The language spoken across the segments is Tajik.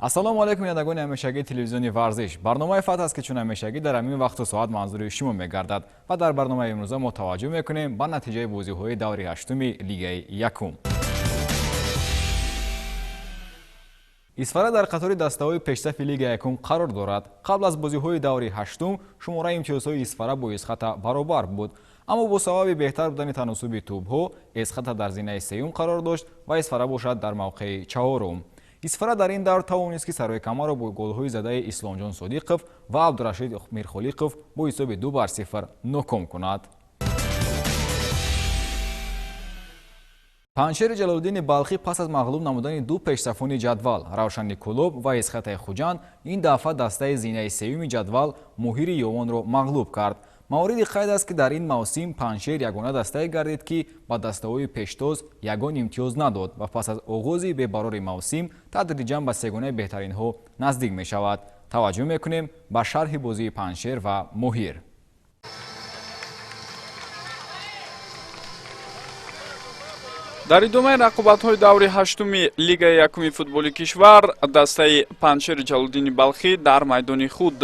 Ассалому алайкум, бинандагони ҳамешагии телевизиони Варзиш. Барномаи Фатҳ аст, ки чун ҳамешагӣ дар ҳамин вақту соат манзури шумо мегардад ва дар барномаи имрӯза мо таваҷҷӯҳ мекунем ба натиҷаи бозиҳои даври ҳаштуми Лигаи якум. Исфара дар қатори дастаҳои пешсафи Лигаи якум қарор дорад. Қабл аз бозиҳои даври ҳаштум шумораи имтиёзҳои Исфара бо Эсхата баробар буд, аммо бо сабаби беҳтар будани таносуби тӯбҳо Эсхата дар зинаи сеюм қарор дошт ва Исфара бошад дар мавқеи чаҳорум. Исфара дар ин давр тавонист, ки Сарои Камарро бо голҳои задаи Исломҷон Содиқов ва Абдурашид Мирхолиқов бо ҳисоби 2-0 ноком кунад. Панҷшери Ҷалолиддини Балхӣ пас аз мағлуб намудани ду пешсафони ҷадвал Равшани Кӯлоб ва Эсхатаи Хуҷанд ин дафъа дастаи зинаи сеюми ҷадвал Моҳири Ёвонро мағлуб кард. Мавриди қайд аст, ки дар ин мавсим Панҷшер ягона дастае гардид, ки ба дастаҳои пештоз ягон имтиёз надод ва пас аз оғози бебарори мавсим тадриҷан ба сегонаи беҳтаринҳо наздик мешавад. Таваҷҷӯҳ мекунем ба шарҳи бозии Панҷшер ва Моҳир. Дар идомаи рақобатҳои даври ҳаштуми Лигаи якуми футболи кишвар дастаи Панҷшери Ҷалолиддини Балхӣ дар майдони худ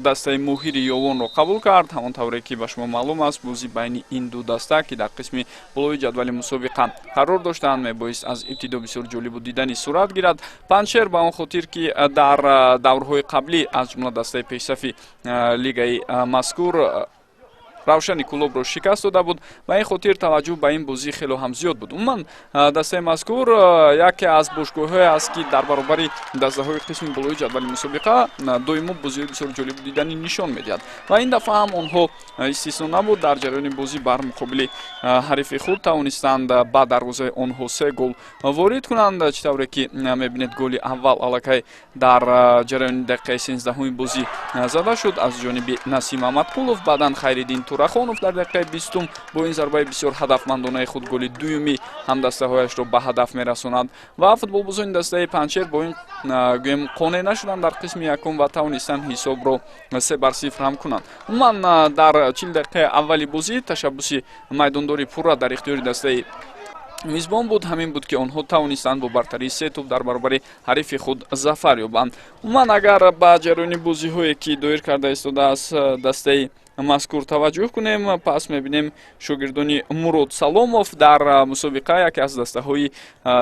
дастаи Моҳири Ёвонро қабул кард. Ҳамон тавре ки ба шумо маълум аст, бозӣ байни ин ду даста, ки дар қисми болои ҷадвали мусобиқа қарор доштанд, мебоист аз ибтидо бисёр ҷолибу диданӣ сурат гирад. Панҷшер ба он хотир, ки дар даврҳои қаблӣ аз ҷумла дастаи пешсафи лигаи мазкур Равшани Кӯлобро шикаст дода буд, ба ин хотир таваҷҷӯҳ ба ин бозӣ хело ҳам зиёд буд. Умуман, дастаи мазкур яке аз бошгоҳҳое аст, ки дар баробари дастаҳои қисми болои ҷадвали мусобиқа доимо бозиҳои бисёр ҷолибу диданӣ нишон медиҳад ва ин дафъа ҳам онҳо истисно набуд. Дар ҷараёни бозӣ бар муқобили ҳарифи худ тавонистанд ба дарвозаи онҳо се гол ворид кунанд. Чӣ тавре ки мебинед, голи аввал аллакай дар ҷараёни дақиқаи 13-уми бозӣ зада шуд аз ҷониби Насим Аҳмадқулов. Баъдан Хайриддин Турахонов дар дақиқаи 20 бо ин зарбаи бисёр ҳадафмандонаи худ голи дуюми ҳамдастаҳояшро ба ҳадаф мерасонад ва футболбозони дастаи Панҷшер бо ин гӯем қонеъ нашуданд дар қисми якум ва тавонистанд ҳисобро 3-0 ҳам кунанд. Умуман, дар 40 дақиқаи аввали бозӣ ташаббуси майдондори пурра дар ихтиёри дастаи мизбон буд. Ҳамин буд, ки онҳо тавонистанд бо бартарии се тӯб дар баробари ҳарифи худ зафар ёбанд. Умуман, агар ба ҷараёни бозиҳое, ки доир карда истодааст дастаи мазкур, таваҷҷӯҳ кунем, пас мебинем шогирдони Мурод Саломов дар мусобиқа яке аз дастаҳои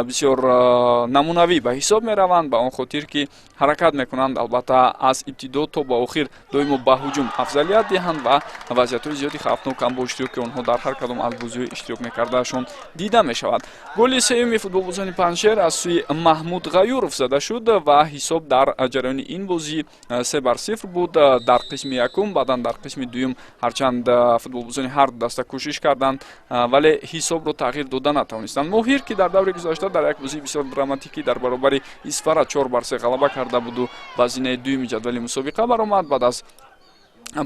бисёр намунавӣ ба ҳисоб мераванд, ба он хотир ки ҳаракат мекунанд, албатта, аз ибтидо то ба охир доимо ба ҳуҷум афзалият диҳанд ва вазъиятҳои зиёди хавфнок ҳам бо иштироки онҳо дар ҳар кадом аз бозиҳои иштирок мекардаашон дида мешавад. Голи сеюми футболбозони Панҷшер аз сӯи Маҳмуд Ғаюров зада шуд ва ҳисоб дар ҷараёни ин бозӣ 3-0 буд дар қисми якум. Баъдан дар қисми дуюм ҳарчанд футболбозони ҳар ду даста кӯшиш карданд, вале ҳисобро тағйир дода натавонистанд. Моҳир, ки дар даври гузашта дар як бозии бисёр драматикӣ дар баробари Исфара 4-3 ғалаба карда буду ба зинаи дуюми ҷадвали мусобиқа баромад, баъд аз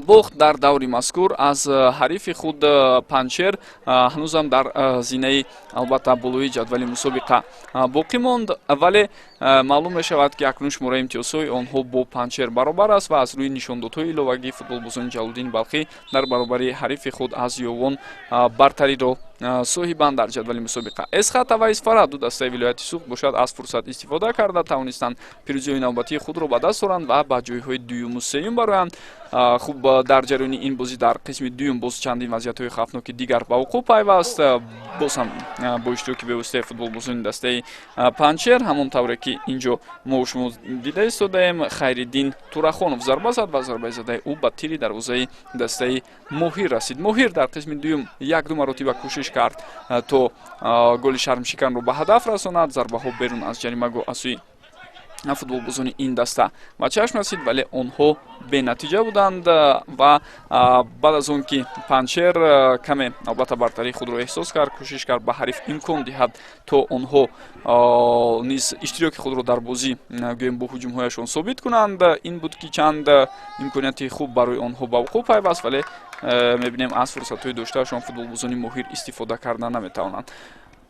бохт дар даври мазкур аз ҳарифи худ Панҷшер ҳанӯзам дар зинаи, албатта, болои ҷадвали мусобиқа боқӣ монд, вале маълум мешавад, ки акнун шумораи имтиёзҳои онҳо бо Панҷшер баробар аст ва аз рӯи нишондодҳои иловагӣ футболбозони Ҷалолиддини Балхӣ дар баробари ҳарифи худ аз Ёвон бартариро соҳибанд дар ҷадвали мусобиқа. Эсхата ва Исфара, ду дастаи вилояти Суғд бошад, аз фурсат истифода карда тавонистанд пирӯзиҳои навбатии худро ба даст оранд ва ба ҷойҳои дуюму сеюм бароянд. Хуб, дар ҷараёни ин бозӣ дар қисми дуюм боз чандин вазъиятҳои хавфноки дигар ба вуқӯъ пайваст, боз ҳам бо иштироки бевоситаи футболбозони дастаи Панҷшер. Ҳамон тавре ки инҷо мо шумо дида истодаем, Хайриддин Турахонов зарба зад ва зарбаи задаи ӯ ба тири дарвозаи дастаи Моҳир расид. Моҳир дар қисми дуюм як-ду маротиба кӯшиш кард, то голи шармшиканро ба ҳадаф расонад. Зарбаҳо берун аз ҷаримагоҳ аз сӯи футболбозони ин даста ба чашм расид, вале онҳо бенатиҷа буданд. Ва баъд аз он ки Панҷшер каме, албатта, бартарии худро эҳсос кард, кӯшиш кард ба ҳариф имкон диҳад, то онҳо низ иштироки худро дар бозӣ, гӯем, бо ҳуҷумҳояшон собит кунанд. Ин буд, ки чанд имконияти хуб барои онҳо ба вуқӯъ пайваст, вале мебинем, аз фурсатҳои доштаашон футболбозони Моҳир истифода карда наметавонанд.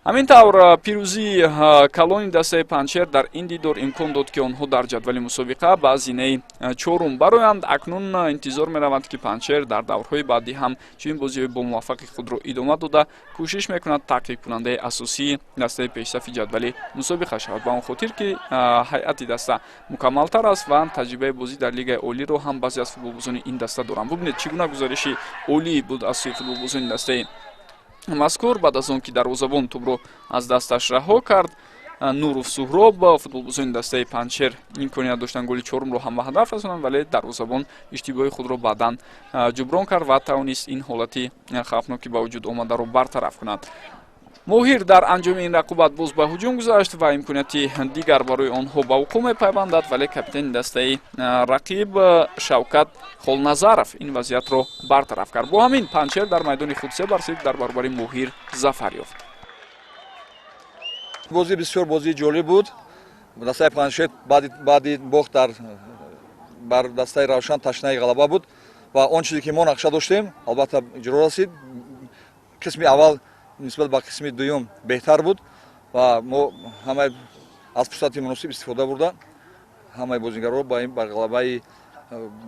Ҳамин тавр, пирӯзии калони дастаи Панҷшер дар ин дидор имкон дод, ки онҳо дар ҷадвали мусобиқа ба зинаи чорум бароянд. Акнун интизор мераванд, ки Панҷшер дар даврҳои баъдӣ ҳам чунин бозиҳои бомуваффақи худро идома дода, кӯшиш мекунад таъқибкунандаи асосии дастаи пешсафи ҷадвали мусобиқа шавад, ба он хотир ки ҳайати даста мукаммалтар аст ва таҷрибаи бозӣ дар Лигаи олиро ҳам баъзе аз футболбозони ин даста доранд. Бубинед, чӣ гуна гузариши олӣ буд аз сӯи футболбозони дастаи мазкур. Баъд аз он ки дарвозабон тӯбро аз дасташ раҳо кард Нуров Суҳроб, футболбозони дастаи Панҷшер имконият доштанд голи чорумро ҳам ба ҳадаф расонанд, вале дарвозабон иштибоҳи худро баъдан ҷуброн кард ва тавонист ин ҳолати хавфноки ба вуҷуд омадаро бартараф кунад. Моҳир дар анҷоми ин рақобат боз ба ҳуҷум гузашт ва имконияти дигар барои онҳо ба вуқӯъ мепайвандад, вале капитани дастаи рақиб Шавкат Холназаров ин вазъиятро бартараф кард. Бо ҳамин Панҷшер дар майдони худ 3-0 дар баробари Моҳир зафар ёфт. Бозӣ бисёр бозии ҷолиб буд. Дастаи Панҷшер баъди бохт бар дастаи Равшан ташнаи ғалаба буд ва он чизе ки мо нақша доштем, албатта, иҷро расид. Қисми аввал нисбат ба қисми дуюм беҳтар буд ва мо ҳамаи аз фурсати муносиб истифода бурда, ҳамаи бозингарро ба ин ба ғалабаи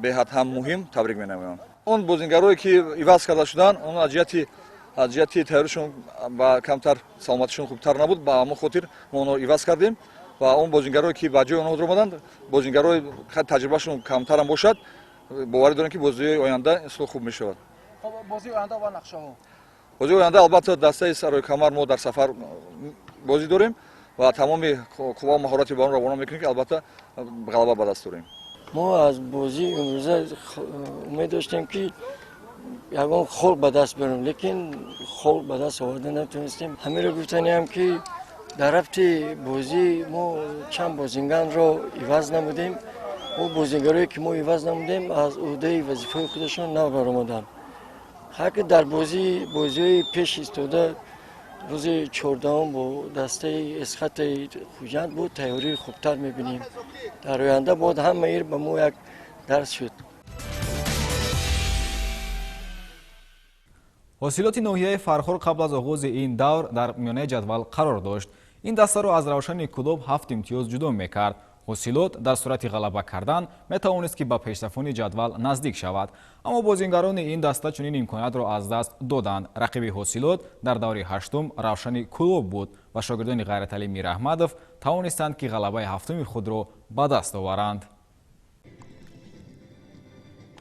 беҳад ҳам муҳим табрик менамоям. Он бозингарое ки иваз карда шуданд, он аз ҷиҳати тайёришон ба камтар, саломатишон хубтар набуд, ба ҳамон хотир мо онро иваз кардем ва он бозингарое ки ба ҷои онҳо омаданд, бозингарои таҷрибашон камтарам бошад, боварӣ дорем, ки бозиҳои оянда иншоалло хуб мешавад. Бозии оянда ва нақшаҳо? Бозии оянда, албатта, дастаи Сарои Камар мо дар сафар бозӣ дорем ва тамоми қувва маҳорати ба он равона мекунем, ки албатта ғалаба ба даст дорем. Мо аз бозии имрӯза умед доштем, ки ягон хол ба даст биёрем, лекин хол ба даст оварда натонистем. Ҳамеро гуфтаниам, ки дар рафти бозӣ мо чанд бозинганро иваз намудем. О бозингарое ки мо иваз намудем, аз ӯҳдаи вазифаи худашон набаромаданд. Ҳар дар бозиҳои пеш истода, рӯзи 14-ум бо дастаи Эсхатаи Хуҷанд буд, тайёрии хубтар мебинем дар оянда. Бояд ҳамаир ба мо як дарс шуд. Ҳосилоти ноҳияи Фархор қабл аз оғози ин давр дар миёнаи ҷадвал қарор дошт. Ин дастаро аз Равшани Кӯлоб 7 имтиёз ҷудо мекард. Ҳосилот дар сурати ғалаба кардан метавонист, ки ба пешсафони ҷадвал наздик шавад, аммо бозингарони ин даста чунин имкониятро аз даст доданд. Рақиби Ҳосилот дар даври ҳаштум Равшани Кӯлоб буд ва шогирдони Ғайраталӣ Мираҳмадов тавонистанд, ки ғалабаи ҳафтуми худро ба даст оваранд.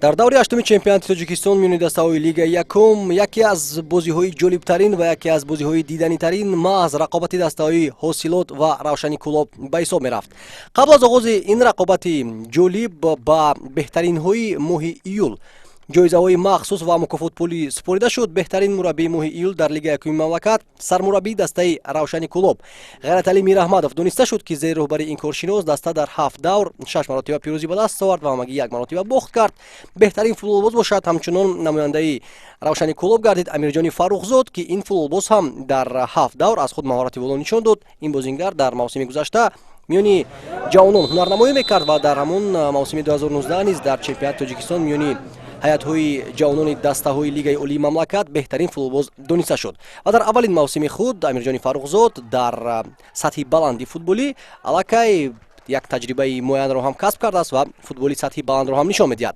Дар даври ҳаштуми чемпионати Тоҷикистон миёни дастаҳои Лигаи якум яке аз бозиҳои ҷолибтарин ва яке аз бозиҳои диданитарин маҳз рақобати дастаҳои Ҳосилот ва Равшани Кӯлоб ба ҳисоб мерафт. Қабл аз оғози ин рақобати ҷолиб ба беҳтаринҳои моҳи июл ҷоизаҳои махсус ва мукофотпулӣ супорида шуд. Беҳтарин мураббии моҳи июл дар Лигаи якуми мамлакат сармураббии дастаи Равшани Кӯлоб Ғайраталӣ Мираҳмадов дониста шуд, ки зери роҳбарии ин коршинос даста дар ҳафт давр шаш маротиба пирӯзӣ ба даст овард ва ҳамагӣ як маротиба бохт кард. Беҳтарин футболбоз бошад, ҳамчунон намояндаи Равшани Кӯлоб гардид Амирҷони Фаррухзод, ки ин футболбоз ҳам дар ҳафт давр аз худ маҳорати воло нишон дод. Ин бозингар дар мавсими гузашта миёни ҷавонон ҳунарнамоӣ мекард ва дар ҳамон мавсими 2019 низ дар чемпионати Тоҷикистон миёни ҳайатҳои ҷавонони дастаҳои Лигаи олии мамлакат беҳтарин футболбоз дониста шуд. Ва дар аввалин мавсими худ Амирҷони Фаррухзод дар сатҳи баланди футболӣ аллакай як таҷрибаи муайянро ҳам касб кардааст ва футболи сатҳи баландро ҳам нишон медиҳад.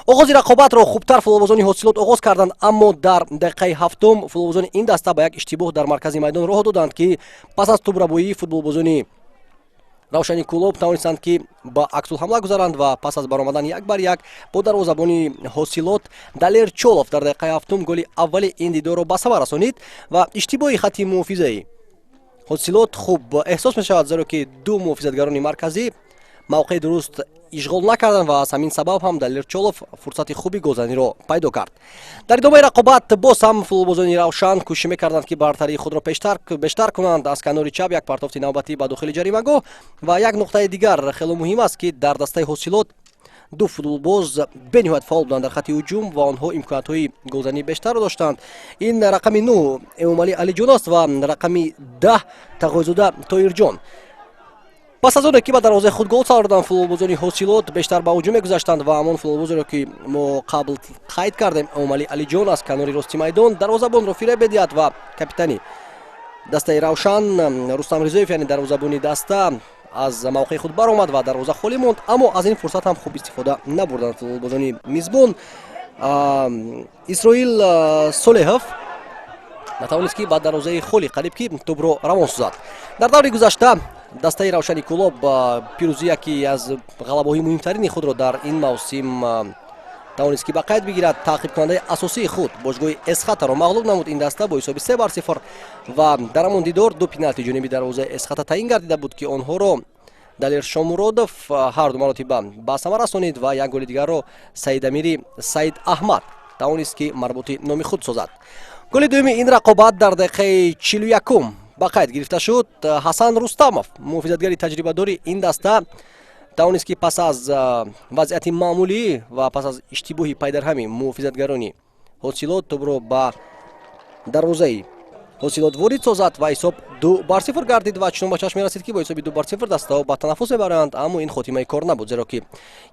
Оғози рақобатро хубтар футболбозони Ҳосилот оғоз карданд, аммо дар дақиқаи ҳафтум футболбозони ин даста ба як иштибоҳ дар маркази майдон роҳ доданд, ки пас аз тӯбрабоӣ футболбозони Равшани Кӯлоб тавонистанд, ки ба аксулҳамла гузаранд ва пас аз баромадан як бар як бо дарвозабони Ҳосилот Далер Чолов дар дақиқаи ҳафтум голи аввали ин дидорро ба самар расонид. Ва иштибоҳи хатти муҳофизаи Ҳосилот хуб эҳсос мешавад, зеро ки ду муҳофизатгарони марказӣ мавқеи дуруст ишғол накарданд ва аз ҳамин сабаб ҳам Далер Чолов фурсати хуби голзаниро пайдо кард. Дар идомаи рақобат боз ҳам футболбозони Равшан кӯшиш мекарданд, ки бартарии худро бештар кунанд. Аз канори чап як партофти навбатӣ ба дохили ҷаримагоҳ. Ва як нуқтаи дигар хело муҳим аст, ки дар дастаи Ҳосилот ду футболбоз бениҳоят фаъол буданд дар хатти ҳуҷум ва онҳо имкониятҳои голзании бештарро доштанд. Ин рақами 9 Эмомалӣ Алиҷон аст ва рақами 10 Тағойзода Тоирҷон. Пас аз оне ки ба дарвозаи худ гол саворданд, футболбозони Ҳосилот бештар ба ҳуҷум мегузаштанд ва ҳамон футболбозеро, ки мо қабл қайд кардем, Эмомалӣ Алиҷон, аз канори рости майдон дарвозабонро фиреб медиҳад ва капитани Дастаи Равшан, Рустам Ризоев, яъне дарвозабони даста, аз мавқеи худ баромад ва дарвоза холӣ монд, аммо аз ин фурсат ҳам хуб истифода набурданд футболбозони мизбон. Исроил Солеҳов натавонист, ки ба дарвозаи холӣ қариб ки тӯбро равон созад. Дар даври гузашта дастаи Равшани Кӯлоб пирӯзӣ, яке аз ғалабаҳои муҳимтарини худро дар ин мавсим тавонист, ки ба қайд бигирад. Таъқибкунандаи асосии худ, бошгоҳи Эсхатаро мағлуб намуд ин даста бо ҳисоби 3-0 ва дар ҳамон дидор ду пеналти ҷониби дарвозаи Эсхата таъин гардида буд, ки онҳоро Далер Шомуродов ҳар ду маротиба ба самар расонид ва як голи дигарро Саидамири Саид Аҳмад тавонист, ки марбути номи худ созад. Голи дуюми ин рақобат дар дақиқаи 41-ум ба қайд гирифта шуд. Ҳасан Рустамов, муҳофизатгари таҷрибадори ин даста, тавонист, ки пас аз вазъияти маъмулӣ ва пас аз иштибоҳи пайдарҳами муҳофизатгарони Ҳосилот тӯбро ба дарвозаи Ҳосилот ворид созад ва ҳисоб 2-0 гардид. Ва чунон ба чашм мерасид, ки бо ҳисоби 2-0 дастаҳо ба танаффус мебаранд, аммо ин хотимаи кор набуд, зеро ки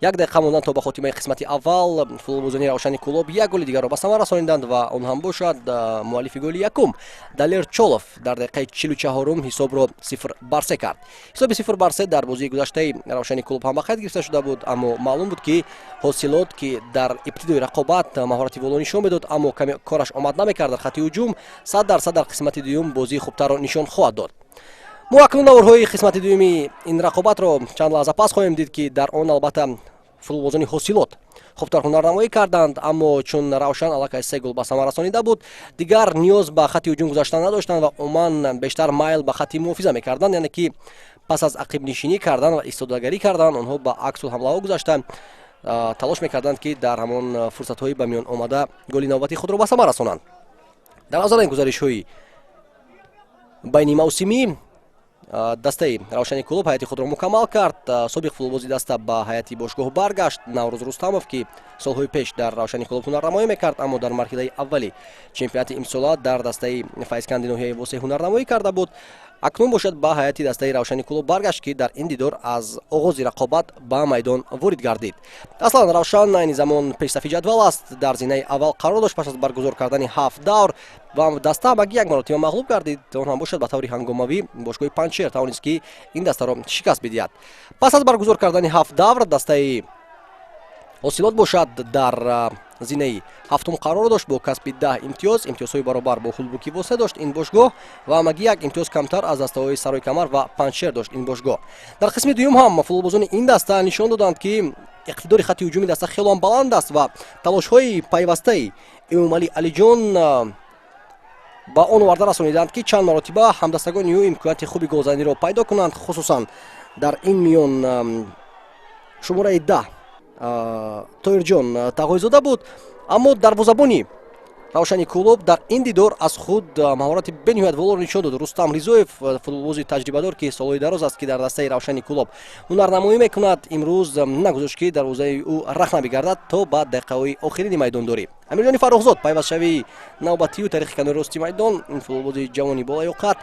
як дақиқа мондан то ба хотимаи қисмати аввал футболбозони Равшани Кӯлоб як голи дигарро ба самар расониданд ва он ҳам бошад муаллифи голи якум Далер Чолов дар дақиқаи 44-ум ҳисобро 0-3 кард. Ҳисоби 0-3 дар бозии гузаштаи Равшани Кӯлоб ҳам ба қайд гирифта шуда буд, аммо маълум буд, ки Ҳосилот, ки дар ибтидои рақобат маҳорати воло нишон медод, аммо каме кораш омад намекард дар хатти ҳуҷум, 100% дар қисмати дуюм бозии хубтарро нишон хоҳад дод. Мо акнун наворҳои қисмати дуюми ин рақобатро чанд лаҳза пас хоҳем дид, ки дар он албатта футболбозони Ҳосилот хубтар ҳунарнамоӣ карданд, аммо чун Равшан аллакай се гол ба самар расонида буд, дигар ниёз ба хатти ҳуҷум гузаштан надоштанд ва умуман бештар майл ба хатти муҳофиза мекарданд, яъне ки пас аз ақибнишинӣ кардан ва истодагарӣ кардан онҳо ба аксул ҳамлаҳо гузашта, талош мекарданд, ки дар ҳамон фурсатҳои ба миён омада голи навбати худро ба самар расонанд. Дар назари гузаришҳои байни мавсимӣ дастаи Равшани Кӯлоб ҳайати худро мукаммал кард. Собиқ футболбози даста ба ҳайати бошгоҳ баргашт, Наврӯз Рустамов, ки солҳои пеш дар Равшани Кӯлоб ҳунарнамоӣ мекард, аммо дар марҳилаи аввали чемпионати имсола дар дастаи Файзканди ноҳияи Восеъ ҳунарнамоӣ карда буд. Акнун бошад, ба ҳайати дастаи Равшани Кӯлоб баргашт, ки дар ин дидор аз оғози рақобат ба майдон ворид гардид. Аслан Равшан айни замон пешсафи ҷадвал аст, дар зинаи аввал қарор дошт пас аз баргузор кардани ҳафт давр ва даста ҳамагӣ як маротиба мағлуб гардид, он ҳам бошад ба таври ҳангомавӣ бошгоҳи Панҷшер тавонист, ки ин дастаро шикаст бидиҳад. Пас аз баргузор кардани ҳафт давр дастаи Ҳосилот бошад, дар зинаи ҳафтум қарор дошт бо касби 10 имтиёз. Имтиёзҳои баробар бо Ҳулбуки Восеъ дошт ин бошгоҳ ва ҳамагӣ як имтиёз камтар аз дастаҳои Сарои Камар ва Панҷшер дошт ин бошгоҳ. Дар қисми дуюм ҳам футболбозони ин даста нишон доданд, ки иқтидори хатти ҳуҷуми даста хело баланд аст ва талошҳои пайвастаи Эмомалӣ Алиҷон ба он оварда расониданд, ки чанд маротиба ҳамдастагони ӯ имконияти хуби голзаниро пайдо кунанд. Хусусан дар ин миён шумораи 10 Тоирҷон Тағойзода буд, аммо дарвозабони Равшани Кӯлоб дар ин дидор аз худ маҳорати бениҳоят волоро нишон дод. Рустам Ризоев, футболбози таҷрибадор, ки солҳои дароз аст, ки дар дастаи Равшани Кӯлоб ҳунарнамоӣ мекунад, имрӯз нагузошт, ки дарвозаи ӯ рахна бигардад то ба дақиқаҳои охирини майдондорӣ. Амирҷони Фаррухзод, пайвастшавии навбатию тариқи канори рости майдон, ин футболбози ҷавони болаёқат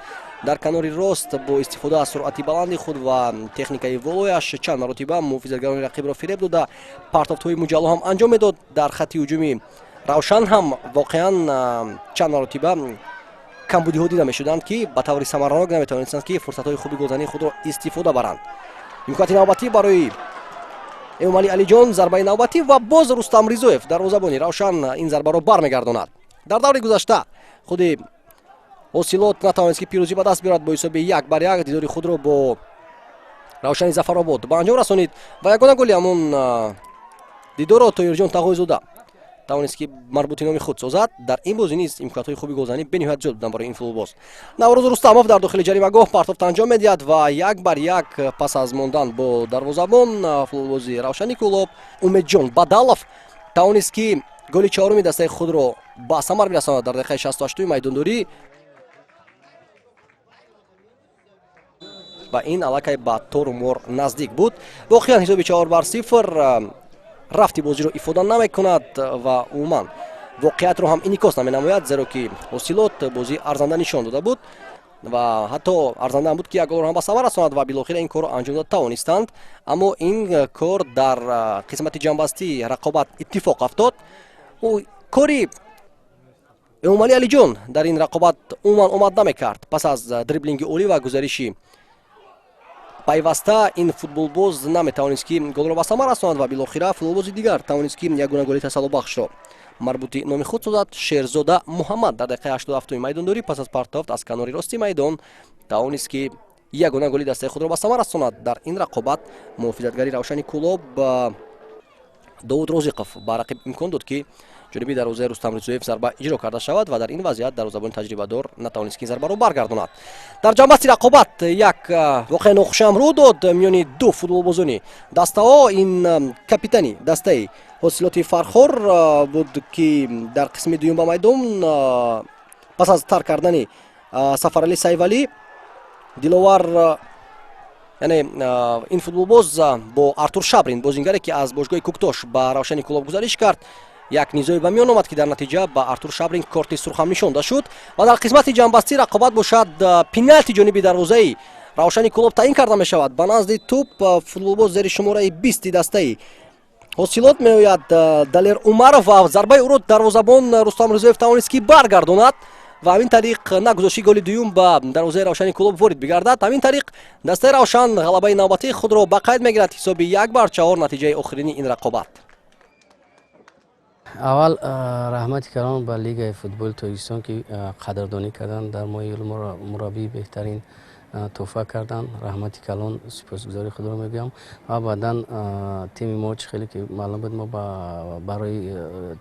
дар канори рост бо истифода аз суръати баланди худ ва техникаи волояш чанд маротиба муҳофизатгарони рақибро фиреб дода, партофтҳои муҷалло ҳам анҷом медод. Дар хатти ҳуҷуми Равшан ҳам воқеан чанд маротиба камбудиҳо дида мешуданд, ки ба таври самаранок наметавонистанд, ки фурсатҳои хуби голзании худро истифода баранд. Имконияти навбатӣ барои Эмомалӣ Алиҷон, зарбаи навбатӣ ва боз Рустам Ризоев, дарвозабони Равшан, ин зарбаро бармегардонад. Дар даври гузашта худи Ҳосилот натавонист, ки пирӯзӣ ба даст биёрад. Бо ҳисоби 1-1 дидори худро бо Равшани Зафаробод ба анҷом расонид ва ягона голи ҳамон дидорро Тоирҷон Тағойзода тавонист, ки марбути номи худ созад. Дар ин бозӣ низ имкониятҳои хуби голзанӣ бениҳоят зиёд буданд барои ин футболбоз. Наврӯз Рустамов дар дохили ҷаримагоҳ партофт анҷом медиҳад ва 1-1 пас аз мондан бо дарвозабон футболбози Равшани Кӯлоб Умедҷон Бадалов тавонист, ки голи чаҳоруми дастаи худро ба самар бирасонад дар дақиқаи 68-уми майдондорӣ ва ин аллакай ба тору мор наздик буд. Воқеан, ҳисоби 4-0 рафти бозиро ифода намекунад ва умуман воқеиятро ҳам инъикос наменамояд, зеро ки Ҳосилот бозии арзанда нишон дода буд ва ҳатто арзанда ҳам буд, ки як голро ҳам ба самар расонад ва билохира ин корро анҷом дода тавонистанд, аммо ин кор дар қисмати ҷамъбастии рақобат иттифоқ афтод. Кори Эмомалӣ Алиҷон дар ин рақобат умуман омад намекард. Пас аз дриблинги олӣ ва гузариши пайваста ин футболбоз наметавонист, ки голро ба самар расонад ва билохира футболбози дигар тавонист, ки ягона голи тасаллобахшро марбути номи худ созад. Шерзода Муҳаммад дар дақиқаи 87-уми майдондорӣ пас аз партофт аз канори рости майдон тавонист, ки ягона голи дастаи худро ба самар расонад. Дар ин рақобат муҳофизатгари Равшани Кӯлоб Довуд Розиқов ба рақиб имкон дод, ки ҷониби дарвозаи Рустам Ризоев зарба иҷро карда шавад ва дар ин вазъият дарвозабони таҷрибадор натавонист, ки зарбаро баргардонад. Дар ҷамъбасти рақобат як воқеаи нохушам рӯ дод миёни ду футболбозони дастаҳо. Ин капитани дастаи Ҳосилоти Фархор буд, ки дар қисми дуюм ба майдон пас аз тарк кардани Сафаралӣ Сайвалӣ Диловар, яъне ин футболбоз бо Артур Шабрин, бозингаре ки аз бошгоҳи Куктош ба Равшани Кӯлоб гузариш кард, як низое ба миён омад, ки дар натиҷа ба Артур Шабрин корти сурхам нишонда шуд. Ва дар қисмати ҷамъбастии рақобат бошад, пеналти ҷониби дарвозаи Равшани Кӯлоб таъин карда мешавад. Ба назди тӯб футболбоз зери шумораи 20-и дастаи Ҳосилот меояд, Далер Умаров, ва зарбаи ӯро дарвозабон Рустам Ризоев тавонист, ки баргардонад ва ҳамин тариқ нагузошти голи дуюм ба дарвозаи Равшани Кӯлоб ворид бигардад. Ҳамин тариқ дастаи Равшан ғалабаи навбатии худро ба қайд мегирад. Ҳисоби 1-4 натиҷаи охирини ин рақобат. Аввал раҳмати калон ба Лигаи футболи Тоҷикистон, ки қадрдонӣ карданд, дар моҳи июл мураббии беҳтарин тӯҳфа карданд. Раҳмати калон, сипосгузории худро мегӯям. Ва баъдан тими мо, чӣ хеле ки маълум буд, мо барои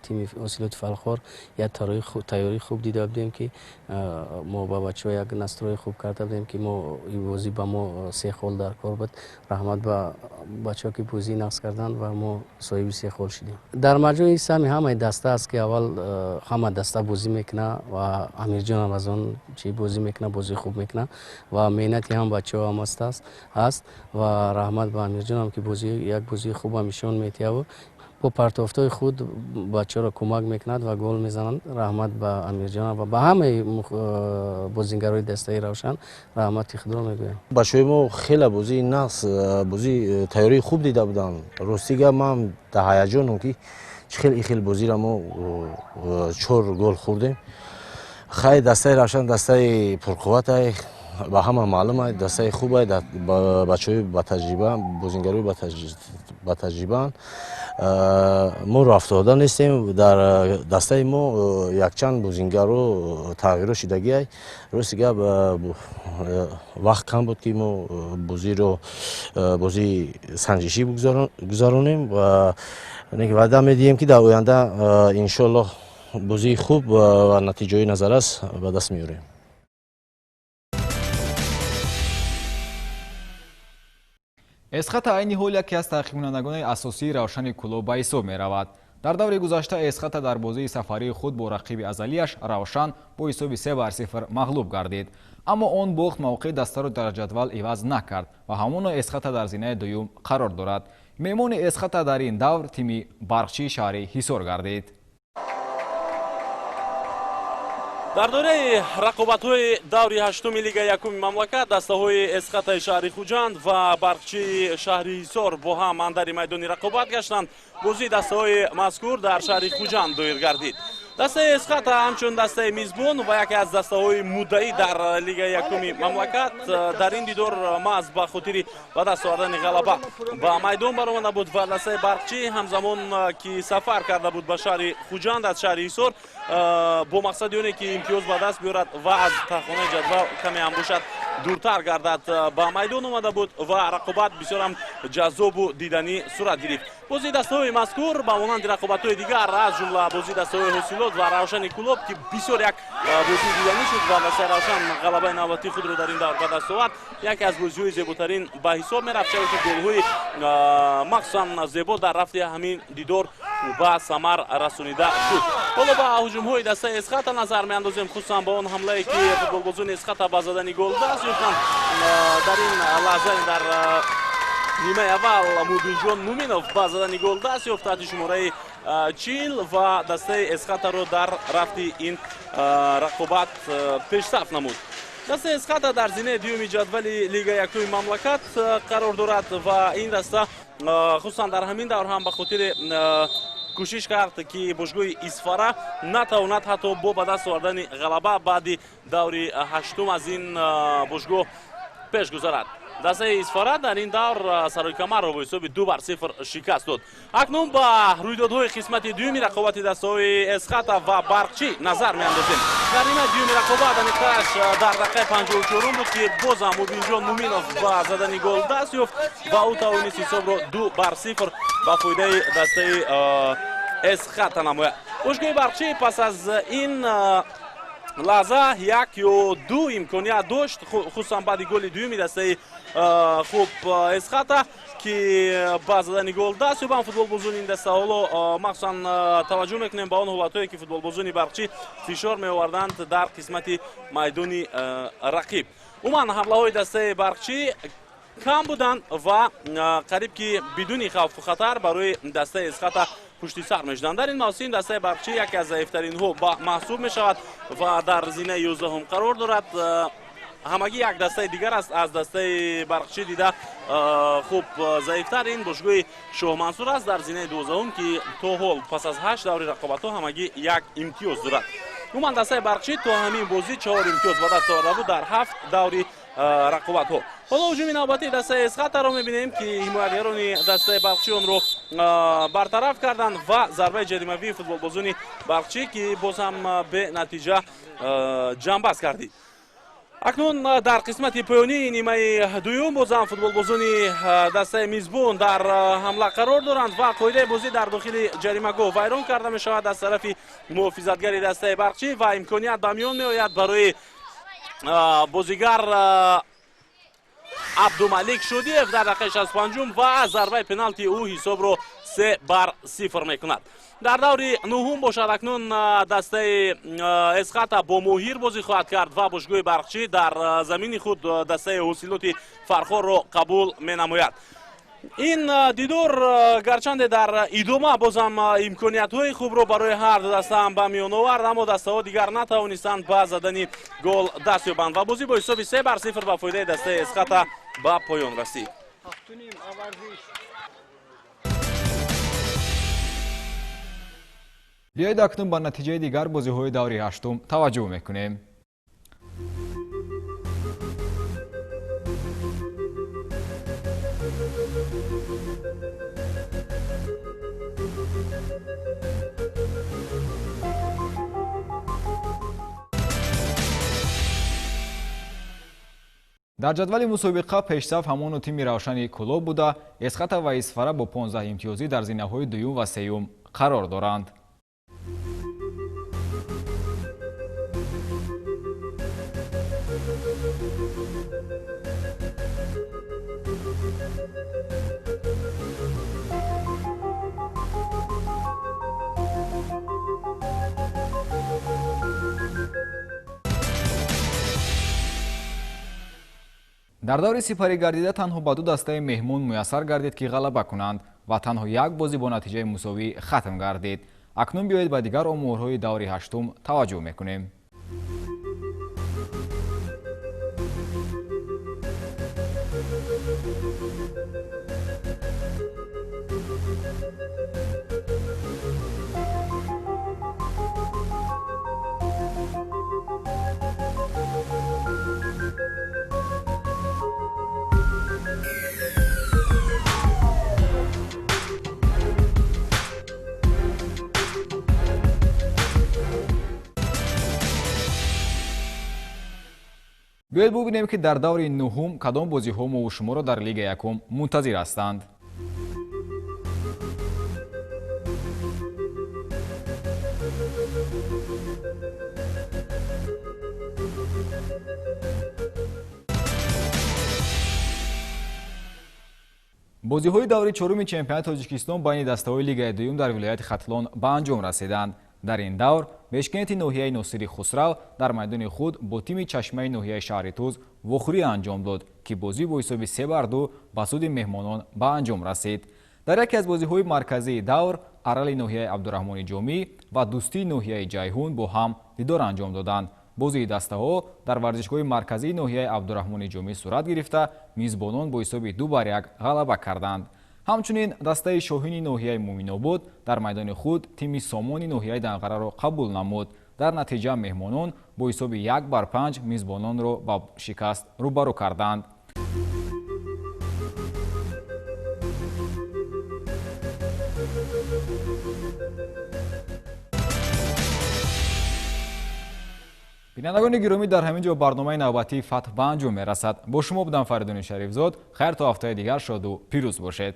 тими Ҳосилоти Фархор як тайёрии хуб дида будем, ки мо ба бачаҳо як настрой хуб карда будем, ки мо ин бозӣ ба мо се хол дар кор буд. Раҳмат ба бачаҳо, ки бозӣ нақс карданд ва мо соҳиби се хол шудем. Дар маҷмӯи саҳми ҳамаи даста аст, ки аввал ҳама даста бозӣ мекунад ва Амирҷонам аз он чӣ бозӣ мекунад, бозии хуб мекунад ва меҳнати ҳам бачаҳо ҳам аст. Ва раҳмат ба Амирҷонам, ки як бозии хубам нишон метиҳад, бо партофтҳои худ бачаҳоро кӯмак мекунад ва гол мезананд. Раҳмат ба Амирҷонам ва ба ҳамаи бозингарои дастаи Равшан раҳмати худро мегӯям. Бачаҳои мо хеле бозии нақс, бозии тайёрии хуб дида буданд. Рости гап, ман дар ҳаяҷонам, ки чӣ хел ин хел бозиро мо чор гол хӯрдем. Хай, дастаи Равшан дастаи пурқувватай, ба ҳама маълум аст, дастаи хуб аст, бачаҳои батаҷриба, бозингарои батаҷрибаанд. Мо рафтода нестем. Дар дастаи мо якчанд бозингаро тағйирот шидагиай. Рости гап, вақт кам буд, ки мо бозиро бозии санҷишӣ гузаронем ва ваъда медиҳем, ки дар оянда иншоаллоҳ бозии хуб ва натиҷаҳои назаррас ба даст меорем. Эсхата айни ҳол яке аз таъқибкунандагони асосии Равшани Кӯлоб ба ҳисоб меравад. Дар даври гузашта Эсхата дар бозии сафарии худ бо рақиби азалияш Равшан бо ҳисоби 3-0 мағлуб гардид. Аммо он бохт мавқеи дастаро дар ҷадвал иваз накард ва ҳамоно Эсхата дар зинаи дуюм қарор дорад. Меҳмони Эсхата дар ин давр тими Барқчии шаҳри Ҳисор гардид. Дар доираи рақобатҳои даври ҳаштуми Лигаи якуми мамлакат дастаҳои Эсхатаи шаҳри Хуҷанд ва Барқчии шаҳри Ҳисор бо ҳам андари майдони рақобат гаштанд. Бозии дастаҳои мазкур дар шаҳри Хуҷанд доир гардид. Дастаи Эсхата ҳамчун дастаи мизбон ва яке аз дастаҳои муддаӣ дар Лигаи якуми мамлакат дар ин дидор маҳз ба хотири ба даст овардани ғалаба ба майдон баромада буд ва дастаи Барқчӣ ҳамзамон, ки сафар карда буд ба шаҳри Хуҷанд аз шаҳри Ҳисор бо мақсади оне ки имтиёз ба даст биёрад ва аз таҳхонаи ҷадвал каме ҳам бошад дуртар гардад, ба майдон омада буд ва рақобат бисёр ҳам ҷаззобу диданӣ сурат гирифт. Бозии дастаҳои мазкур ба монанди рақобатҳои дигар, аз ҷумла бозии дастаҳои Ҳосилот ва Равшани Кӯлоб, ки бисёр як бозии диданӣ шуд ва дастаи Равшан ғалабаи навбатии худро дар ин давр ба даст овард, яке аз бозиҳои зеботарин ба ҳисоб мерафт, чаро ки голҳои махсусан зебо дар рафти ҳамин дидор ба самар расонида шуд. Ҳоло ба ҳуҷумҳои дастаи Эсхата назар меандозем, хусусан ба он ҳамлае, ки футболбозони Эсхата ба задани гол даст ёфтанд. Дар ин лаҳза, дар нимаи аввал, Мубинҷон Муминов ба задани гол даст ёфт таҳти шумораи 40 ва дастаи Эсхатаро дар рафти ин рақобат пешсаф намуд. Дастаи Эсхата дар зинаи дуюми ҷадвали Лигаи якуми мамлакат қарор дорад ва ин даста хусусан дар ҳамин давр ҳам ба хотири Кӯшиш кард, ки бошгоҳи Исфара натавонад ҳатто бо ба даст овардани ғалаба баъди даври ҳаштум аз ин бошгоҳ пеш гузарад. Дастаи Исфара дар ин давр Саройкамарро бо ҳисоби 2-0 шикаст дод. Акнун ба рӯйдодҳои қисмати дуюми рақобати дастаҳои Эсхата ва Барқчӣ назар меандозем. Дар нимаи дуюми рақобат, аниқтараш дар дақиқаи 54 буд, ки бозам Мубинҷон Муминов ба задани гол даст ёфт ва ӯ тавонист ҳисобро 2-0 ба фоидаи дастаи Эсхата намояд. Бошгоҳи Барқчӣ пас аз ин лаҳза як ё ду имконият дошт, хусусан баъди голи дуюми дастаи хуб Эсхата, ки ба задани гол даст ёбанд футболбозони ин даста. Ҳоло махсусан таваҷҷӯҳ мекунем ба он ҳолатҳое, ки футболбозони Барқчӣ фишор меоварданд дар қисмати майдони рақиб. Умуман ҳамлаҳои дастаи Барқчӣ кам буданд ва қариб ки бидуни хавфу хатар барои дастаи Эсхата пушти сар мешуданд. Дар ин мавсим дастаи Барқчӣ яке аз заифтаринҳо маҳсуб мешавад ва дар зинаи 11 қарор дорад. Ҳамагӣ як дастаи дигар аст аз дастаи Барқчӣ дида хуб заифтар, ин бошгоҳи Шоҳмансур аст дар зинаи 12, ки то ҳол пас аз 8 даври рақобатҳо ҳамагӣ як имтиёз дорад. Умуман дастаи Барқчӣ то ҳамин бозӣ 4 имтиёз ба даст оварда буд дар 7 даври рақобатҳо. Ҳоло ҳуҷуми навбатии дастаи Эсхатаро мебинем, ки ҳимоятгарони дастаи Барқчӣ онро бартараф карданд ва зарбаи ҷаримавии футболбозони Барқчӣ, ки боз ҳам бенатиҷа ҷамъбаст гардид. Акнун дар қисмати поёнии нимаи дуюм бозам футболбозони дастаи мизбон дар ҳамла қарор доранд ва қоидаи бозӣ дар дохили ҷаримагоҳ вайрон карда мешавад аз тарафи муҳофизатгари дастаи Барқчӣ ва имконият ба миён меояд барои бозигар Абдумалик Шодиев дар дақиқаи 65 ва зарбаи пеналти ӯ ҳисобро 3-0 мекунад. Дар даври нуҳум бошад акнун дастаи Эсхата бо Моҳир бозӣ хоҳад кард ва бошгоҳи Барқчӣ дар замини худ дастаи Ҳосилоти Фархорро қабул менамояд. Ин дидор гарчанде дар идома бозам имкониятҳои хубро барои ҳар ду даста ҳам ба миён овард, аммо дастаҳо дигар натавонистанд ба задани гол даст ёбанд ва бозӣ бо ҳисоби 3-0 ба фоидаи дастаи Эсхата ба поён расид. Биёед акнун ба натиҷаи дигар бозиҳои даври ҳаштум таваҷҷӯҳ мекунем. Дар ҷадвали мусобиқа пешсаф ҳамону тими Равшани Кӯлоб буда, Эсхата ва Исфара бо 15 имтиёзӣ дар зинаҳои дуюм ва сеюм қарор доранд. Дар даври сипарӣ гардида танҳо ба ду дастаи меҳмон муяссар гардид, ки ғалаба кунанд ва танҳо як бозӣ бо натиҷаи мусовӣ хатм гардид. Акнун биёед ба дигар оморҳои даври ҳаштум таваҷҷӯҳ мекунем. Биёед бубинем, ки дар даври нуҳум кадом бозиҳо мову шуморо дар Лигаи якум мунтазир ҳастанд. Бозиҳои даври чоруми чемпионати Тоҷикистон байни дастаҳои Лигаи дуюм дар вилояти Хатлон ба анҷом расиданд. Дар ин давр Бешкенти ноҳияи Носири Хусрав дар майдони худ бо тими Чашмаи ноҳияи шаҳри Туз вохӯрӣ анҷом дод, ки бозӣ бо ҳисоби 3-2 ба суди меҳмонон ба анҷом расид. Дар яке аз бозиҳои марказии давр Арали ноҳияи Абдураҳмони Ҷомӣ ва Дӯстии ноҳияи Ҷайҳун бо ҳам дидор анҷом доданд. Бозии дастаҳо дар варзишгоҳи марказии ноҳияи Абдураҳмони Ҷомӣ сурат гирифта, мизбонон бо ҳисоби 2-1 ғалаба карданд. Ҳамчунин дастаи Шоҳини ноҳияи Муъминобод дар майдони худ тими Сомони ноҳияи Данғараро қабул намуд. Дар натиҷа меҳмонон бо ҳисоби 1-5 мизбононро ба шикаст рӯбарӯ карданд. Бинандагони гиромӣ, дар ҳамин ҷо барномаи навбатии Фатҳ ба анҷом мерасад. Бо шумо будам Фаридуни Шарифзод. Хайр, то ҳафтаи дигар шоду пирӯз бошед.